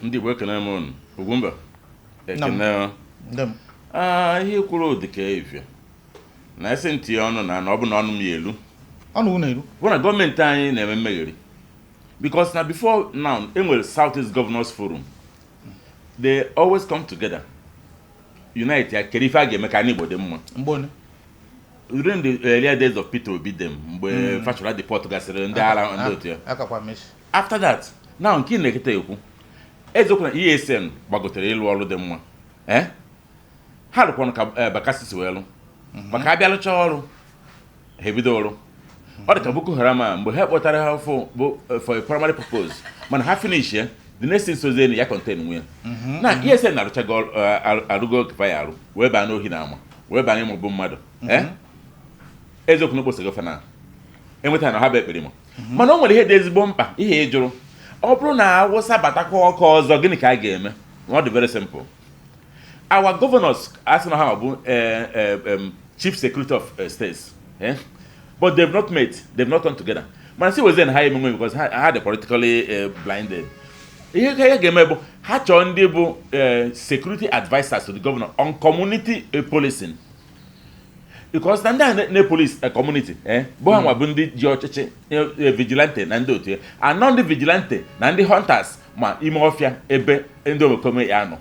Ndị Igbo, ekene m unu. Ugwumba, ekene. Ndị m. Ah, ihe kwuru dị ka efie na esi ntị ọnụ na ọ bụ na ọnụ m ya elu. Ọnụ unu eru. Bụ na gọọmenti anyị na-eme mmegheri, because na before now enwere South East Governors Forum. They always come together, unite ya, kedu ife a ga-eme ka anyị Igbo dị mma. Mgbe one? During the earlier days of Peter Obi dem, mgbe Fashola deport gasịrị ndị agha, ndị otu ya. Akakwa mechi. After that, now nke ị na-eketa ekwu eziokwu na ESN gbagotere ịlụ ọrụ dị mma, eh, ha rụkwanụ ka Bakassi si wee lụ, maka abịa lụcha ọrụ, ha ebido ọrụ. Ọ dị ka Boko Haram a, mgbe ha kpọtara ha fụ bụ for a primary purpose, mana ha finish ya, the next thing sozie ya contain nwunye na ESN na-arụchago ọrụ, arụgo kefa ya arụ, wee baa n'ohi na ama, wee baa n'ịmụbụ mmadụ. Eh, eziokwu na okposego fana enweta na ha bụ ekperima, mana o nwere ihe dị ezigbo mkpa ihe ị jụrụ: ọ bụrụ na Awụsa batakwa ọkụ ọzọ, gịnị ka a ga-eme? Ọ dị very simple. Our governors, asị na ha bụ chief security of states, eh? But they've not met, they've not come together. Mana si wezie na ha emenwe, because ha dị politically blinded. Ihe ka ihe ga-eme bụ ha chọọ ndị bụ security advisers to the governor on community policing, because na ndị a na-epolice community, eh, bụ ha nwa bụ ndị ji ọchịchị, vigilante na ndị otu ya anọ, ndị vigilante na ndị hunters, ma ime ọfịa ebe ndị omekome ya nọ.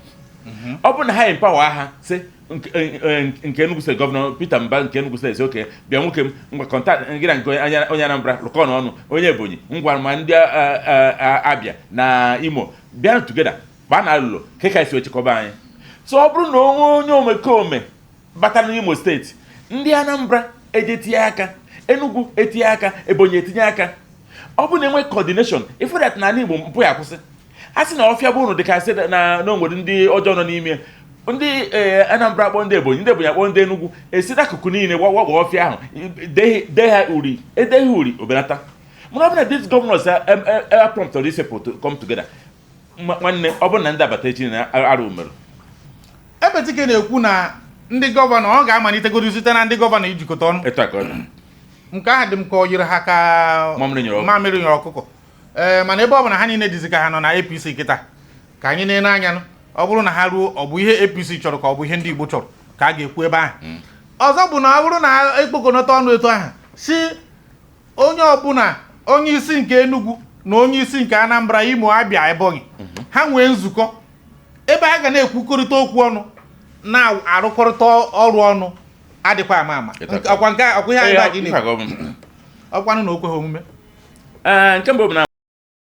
Ọ bụrụ na ha empower ha, sị nke Enugu Steeti, Gọvanọ Peter Mba nke Enugu Steeti, oke bịa nwoke m, ngwa, contact gị na nke onye Anambra rụkọ n'ọnụ, onye Ebonyi, ngwa, ma ndị Abịa na Imo bịa together, gbaa na alụlo ka esi echekọba anyị. So ọ bụrụ na onwe onye omekome batara n'Imo Steeti, ndị Anambra eje tinye aka, Enugu etinye aka, Ebonyi etinye aka, ọ bụrụ na enwe coordination, ifu that na ala Igbo mpụ ya akwụsị. A sị na ọfịa bụ unu dịka asị na o nwere ndị ọjọọ nọ n'ime, ndị Anambra akpọ ndị Ebonyi, ndị Ebonyi akpọ ndị Enugu, esi n'akụkụ niile wakpo ọfịa ahụ, dee ha uri, edeghị uri obenata. Mana ọ bụrụ na these governors prompt these people to come together, nwanne, ọ bụrụ na ndị abata echi na arụ mere. Ebetike na-ekwu na ndị gọvanọ, ọ ga-amalitegoro site na ndị gọvanọ ijikọta ọnụ. Etu a ka ọ dị. Nke ahụ dị m ka ọ yiri ha ka mamịrị nyere ọkụ. Mamịrị nyere ọkụkọ. Ee, mana ebe ọ bụ na ha niile dịzi ka ha nọ na APC kịta, ka anyị na-ene anya nụ. Ọ bụrụ na ha ruo, ọ bụ ihe APC chọrọ ka ọ bụ ihe ndị Igbo chọrọ ka a ga-ekwu ebe ahụ. Ọzọ bụ na ọ bụrụ na ekpokọnata ọnụ etu ahụ, si onye ọbụla, onye isi nke Enugu na onye isi nke Anambra, Imo, Abịa, Ebonyi, ha nwee nzukọ ebe a ga na-ekwukọrịta okwu ọnụ, na-arụkọrịta ọrụ ọnụ, adịkwa ama ama. Ịtakọ. Ọkwa nke ọkwa ihe anyị Ee, na-aga ife na-ekwu. a ka ọ bụ. Ọkwanụ na o kweghị omume? Ee, nke mbụ bụ na